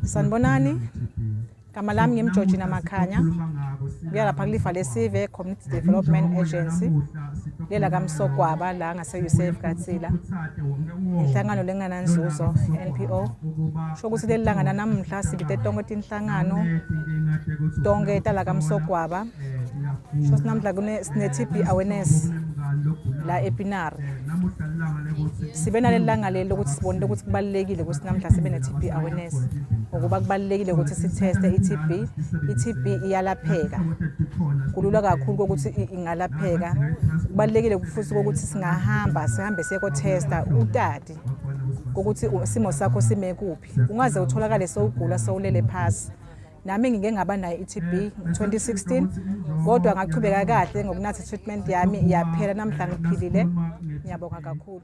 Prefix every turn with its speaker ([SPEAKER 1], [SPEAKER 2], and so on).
[SPEAKER 1] Sanibonani. Gama lami ngimJorgina Makhanya. Kuya lapha kuLifa Lesive Community Development Agency. Lela kaMsogwaba la ngase Yusuf Katsila. Inhlangano lengananzuzo NPO. Sho ukuthi leli langa namhla sibite tonke tinhlangano tonke tala kaMsogwaba. Sho namhla kune sine TB awareness la ePinar. Sibe naleli langa leli lokuthi sibonile ukuthi kubalulekile ukuthi namhla sibe ne-TB awareness ngokuba kubalulekile ukuthi sitheste i-TB. I-TB iyalapheka, kulula kakhulu kokuthi ingalapheka. Kubalulekile futhi ukuthi singahamba sihambe siye kothesta utati ukuthi isimo sakho sime kuphi, ungaze utholakale sewugula sewulele phasi. Nami ngike ngaba nayo i-TB ngo-2016 kodwa ngachubeka kahle ngokunatha i-treatment yami yaphela, namhla ngiphilile. Ngiyabonga kakhulu.